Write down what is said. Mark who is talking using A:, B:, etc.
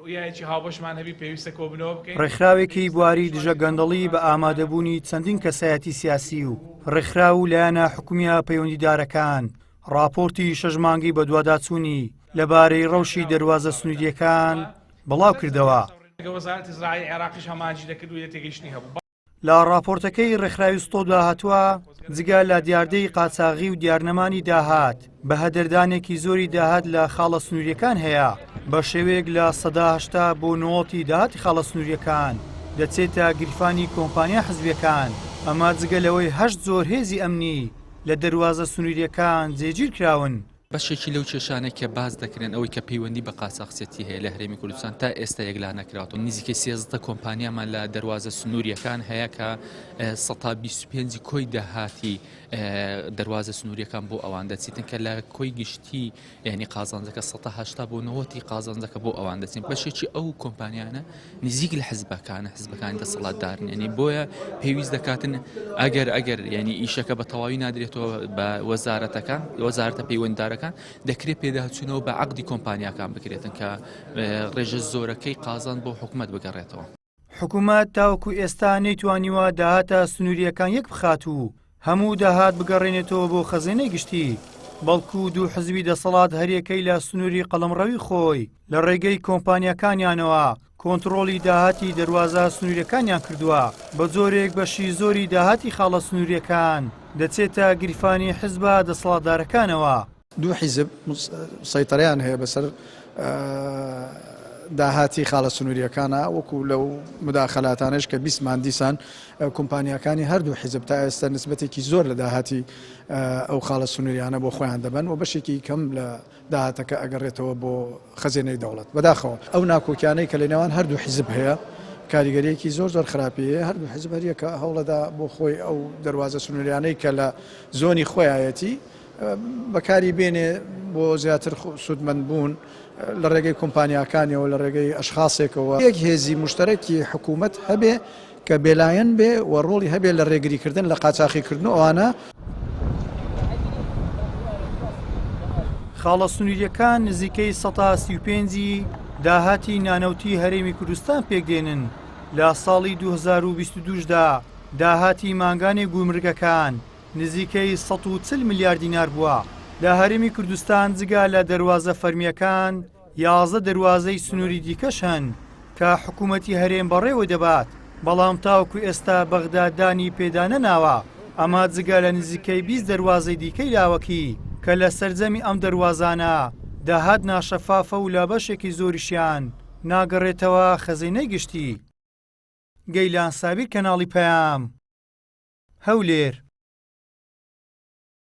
A: ڕوئیایەکی هاوبەشمان هەبی پێویستە کۆبنەوە بکەین.
B: ڕێکخراوێکی بواری دژە گەندەڵی بە ئامادەبوونی چەندین کەسایەتی سیاسی و ڕێکخراو و لایەنە حکومییە پەیوەندیدارەکان ڕاپۆرتی شەش مانگی بەدواداچوونی لەبارەی ڕەوشی دەروازە سنوورییەکان بڵاوکردەوە. لە ڕاپۆرتەکەی ڕێکخراوی ستۆپدا هاتووە، جگە لە دیاردەی قاچاغی و دیارنەمانی داهات، بەهەدەردانێکی زۆری داهات لە خاڵە سنوورییەکان هەیە، بە شێوەیەک 80% بۆ 90 ی داهاتی خاڵە سنوورییەکان دەچێتە گیرفانی کۆمپانیا حزبییەکان، ئەمە جگە لەوەی هەشت جۆر هێزی ئەمنی لە دەروازە سنوورییەکان جێگیرکراون.
C: بەشێکی لەو کێشانەی کە باس دەکرێن ئەوەی کە پەیوەندی بە قاچاخچێتی هەیە لە هەرێمی کوردستان تا ئێستا یەکلا نەکراوەتەوە نزیکەی 13 کۆمپانیامان لە دەروازە سنووریەکان هەیە کە 25 کۆی داهاتی دەروازە سنووریەکان بۆ ئەوان دەچیتن کە لە کۆی گشتی یعنی قازانجەکە 1970 بۆ 90 قازانجەکە بۆ ئەوان دەچین بەشێکی ئەو کۆمپانیانە نزیک لە حزبەکانە حزبەکانی دەسەڵاتدارن یعنی بۆیە پێویست دەکاتن ئەگەر ئەگەر یعنی ئیشەکە بە تەواوی نادرێتەوە بە وەزارەتەکان وەزارەتە پەیوەنددارەکان دەکرێت پێداچوونەوە بە عقدی کۆمپانیاکان بکرێتن کە ڕێژە زۆرەکەی قازان بۆ حکومت بگەڕێتەوە.
B: حکومەت تاوەکو ئێستا نەیتوانیوە داهاتە سنوورییەکان یەکبخات و هەموو داهات بگەڕێنێتەوە بۆ خەزێنەی گشتی، بەڵکو دوو حزبی دەسەڵات هەریەکەی لە سنووری قەڵەمڕەوی خۆی لە ڕێگەی کۆمپانیاکانیانەوە کۆنتڕۆڵی داهاتی دەروازە سنووریەکانیان کردووە، بە جۆرێک بەشی زۆری داهاتی خاڵە سنووریەکان دەچێتە گیرفانی حزبە دەسەڵاتدارەکانەوە.
D: دوو حیزب سەیتەرەیان هەیە بەسەر داهاتی خاڵە سنوورییەکانە، وەکو لەو موداخەلاتانەش کە بیستمان دیسان کۆمپانیاکانی هەردوو حیزب تا ئێستا نسبەتێکی زۆر لە داهاتی ئەو خاڵە سنووریانە بۆ خۆیان دەبەن و بەشێکی کەم لە داهاتەکە ئەگەڕێتەوە بۆ خەزێنەی دەوڵەت. بەداخەوە ئەو ناکۆکیانەی کە لە نێوان هەردوو حیزب هەیە کاریگەریەکی زۆر زۆر خراپی هەیە، هەردوو حیزب هەریەکە هەوڵەدا بۆ خۆی ئەو دەروازە سنووریانەی کە لە زۆنی خۆیایەتی بەکاری بێنێ بۆ زیاتر سوودمەند بوون لە ڕێگەی کۆمپانیاکانیەوە لە ڕێگەی ئەشخاصێکەوە. یەک هێزی موشتەرەکی حکوومەت هەبێ کە بێلایەن بێ و ڕۆڵی هەبێ لە ڕێگریکردن لە قاچاخیکردن و ئەوانە.
B: خاڵە سنوورییەکان نزیکەی 35% ی داهاتی نانەوتی هەرێمی کوردستان پێکدێنن، لە ساڵی 2022 دا داهاتی مانگانەی گومرگەکان نزیکەی 140 ملیار دینار بووە. لە هەرێمی کوردستان جگە لە دەروازە فەرمییەکان، 11 دەروازەی سنووری دیکەش هەن کە حکوومەتی هەرێم بەڕێوەی دەبات، بەڵام تاوەکو ئێستا بەغدا دانی پێدا نەناوە، ئەمە جگە لە نزیکەی 20 دەروازەی دیکەی لاوەکی کە لە سەرجەمی ئەم دەروازانە داهات ناشەفافە و لە بەشێکی زۆریشیان ناگەڕێتەوە خەزێنەی گشتی. گەیلان سابیر کەناڵی پەیام، هەولێر.